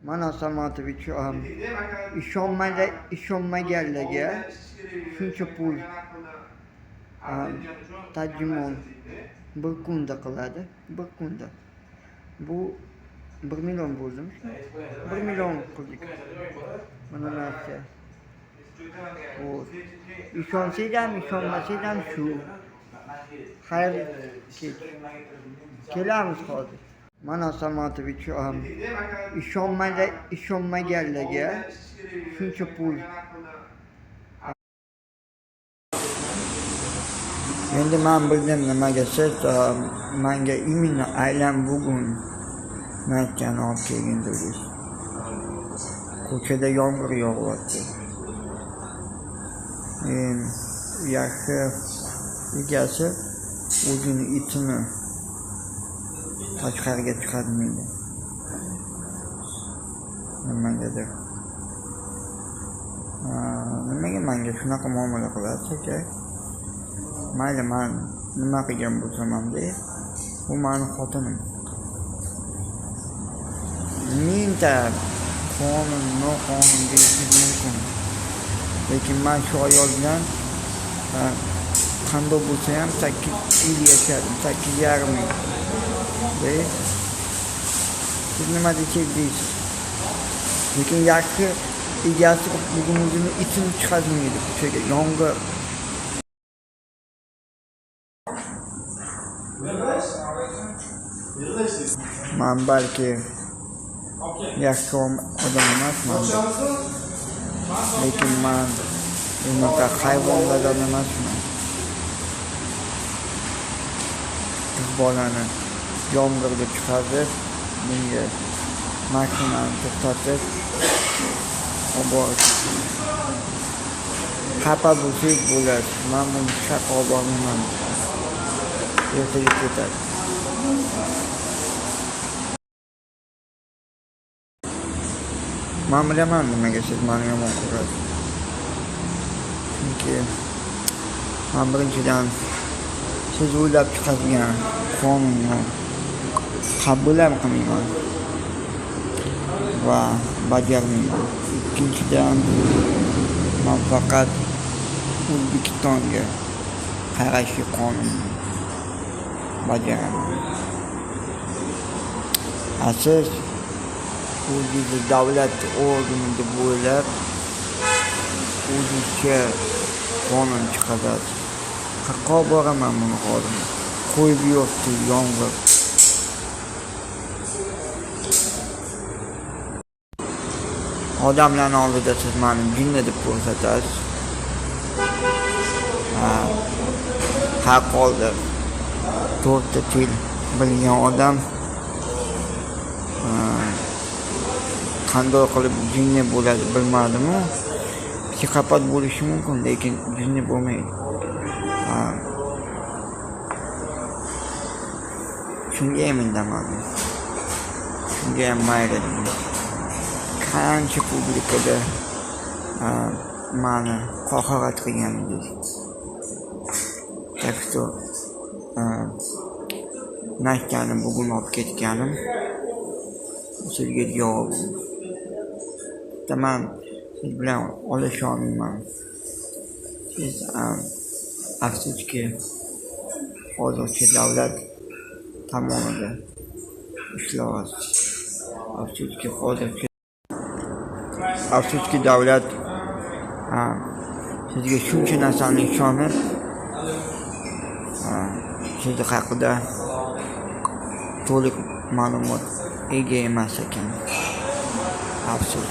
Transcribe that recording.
Mana Samatovich ishonmaganlarga shuncha pul tarjimon bir kunda qiladi, bir kunda. Bu 1 million bo'ldimi? 1 million qildik. Mana narsa. Xo'p. Ishonsangiz ham, ishonmasangiz ham shu. Xayr kech. Kelamiz hozir. Mana Samatovich ishonmaganlarga shuncha pul. Endi men bildim nimaga siz menga именно aylan bugun Nastyani olib kelgin dedingiz. Ko'chada yomg'ir yog'yapti. Yaxshi egasi o'zini itini tashqariga chiqarmaydi. Nimagadir. Nimaga menga shunaqa muomala qilasiz aka? Mayli, men nima qilgan bo'lsam ham-da, u meni xotinim. Mingta qonun, noqonun deyishingiz mumkin. Lekin men shu ayol bilan qanday bo'lsa ham 8 yil yashadim, 8,5 yil. Siz nima desangiz deysiz. Lekin yaxshi egasi bugun o'zini itini chiqarmaydi ko'chaga, yomg'ir. Man balki yaxshi odam emasman, lekin man unaqa hayvonlardan emasman. Qiz bolani yomg'irga chiqarib, bunga mashinani to'xtatib olib borib, xafa bo'lsangiz bo'ladi, man buni shaqqa olib bormayman, ertaga ketadi. Man bilaman nimaga siz meni yomon ko'rasiz. Chunki man birinchidan siz o'ylab chiqargan qonunni qabul ham qilmayman va bajarmayman. Ikkinchidan, man faqat O'zbekistonga qarashli qonunni bajaraman. Siz o'zingizni davlat organi deb o'ylab o'zingizcha qonun chiqarasiz. Qayerga olib boraman buni hozir? Qo'yib yo'qdi yomg'ir. Odamlarni oldida siz meni jinni deb ko'rsatasiz. Har holda 4 ta til bilgan odam qanday qilib jinni bo'ladi bilmadim-u. Psixopat bo'lishi mumkin, lekin jinni bo'lmaydi. Shunga ham indamadim. Shunga ham mayli dedim. Qancha publikada mani haqorat qilganingiz. Так что Nastyani bugun olib ketganim sizga javobim. Man siz bilan olisha olmayman. Siz afsuski hozircha davlat tomonida ishlayapsiz. Afsuski hozircha afsuski davlat sizga shuncha narsani ishonib siz haqida to'liq ma'lumot ega emas ekan. Afsus.